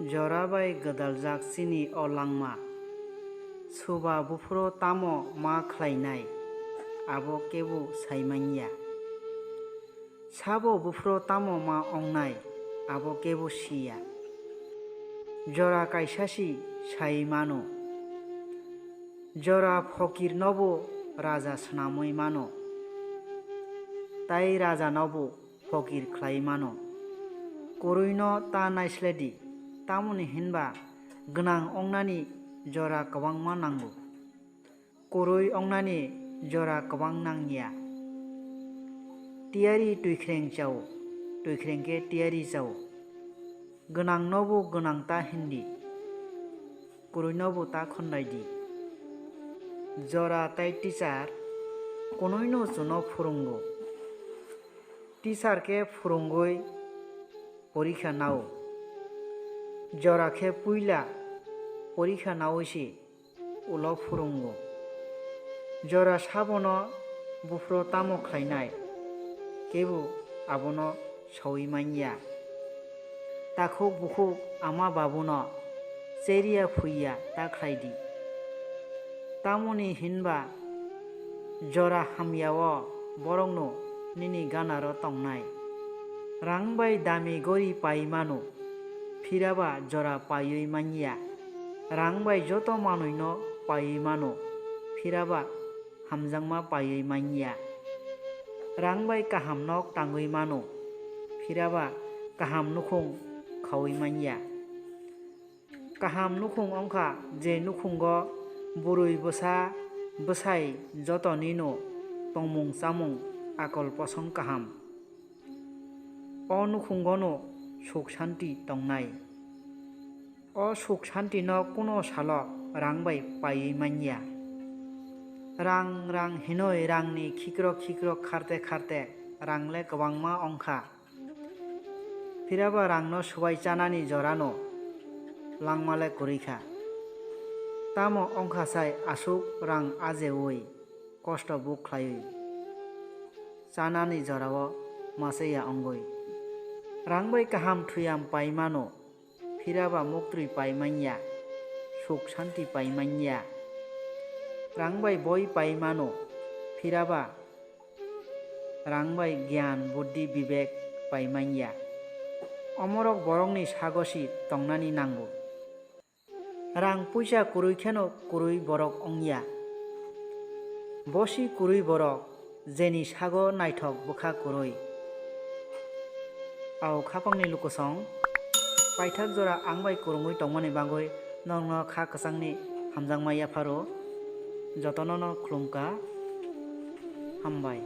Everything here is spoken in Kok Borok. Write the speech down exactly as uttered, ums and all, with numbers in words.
Jora bai gwdaljak chini o langma. Suba buphuro tamo ma khlainai, abo kebo sai man ya. Sabo buphuro tamo ma wngnai, abo kebo si ya. Jora kaisa si sai mano. Jora phokirnobo raja swnamwi mano, tai rajanobo phokir khlai mano. Kwrwino ta naisle di, tamoni hinba gwnang wngnani jora kwbangma nango. Kwrwi wngnani jora kwbang nang ya. Tiyari twikreng chao, twikreng khe tiyari chao. Gwnangnobo gwnang ta hin di, kwrwinobo ta khondai di. Jora tai teacher, kunui'-no chwngno phwrwngo. Teacher khe phwrwngwi porikha nao. Jora khe puila porikha naui se ulo phwrwngo. Jora sabono buphuro tamo khlainai, kebo abono saui man ya. Takhuk bukhuk ama babuno cheriya phuiya ta khlai di. Tamoni hinba jora hamyao borokno nini ganaro tongnai. Rang bai dami gori pai mano, phiraba jora paiwi man ya. Rang bai joto manwino paiwi mano, phiraba hamjakma paiwi man ya. Rang bai kaham nok tangwi mano, phiraba kaham nukhung khaui man ya. Kaham nukhung wngkha je nukhungo bwrwi bwsa bwsai jotonino tongmung chamung akol poson kaham. O nukhungono suk santi tongnai. O suk santino kuno salo rang bai paiwi man ya. Rang rang hinoi rangni khikrok khikrok kharte kharte rangle kwbangma wngkha. Phiraba rangno swbai chanani jorano langmale kwrwi kha. Tamo wngkha sai aswk rang ajeui kosto buk khlaiwi chanani jorao masa ya wngwi. Rang bai kaham thuyam pai mano, phiraba muktwi pai man ya, suk santi pai man ya. Rang bai boi pai mano, phiraba rang bai gyan, buddhi, bibek pai man ya. Omorok borokni sago si tongnani nango. Rang puisa kwrwi kheno kwrwi borok wng ya. Bosi kwrwi borok, jeni sago naithok bwkha kwrwi. Ao khapangni lukusong, paithak jora ang bai kwrwngwi tongmani bagwi norokno kha kwchangni hamjakma yapharo. Jotono no khulumkha. Hambai.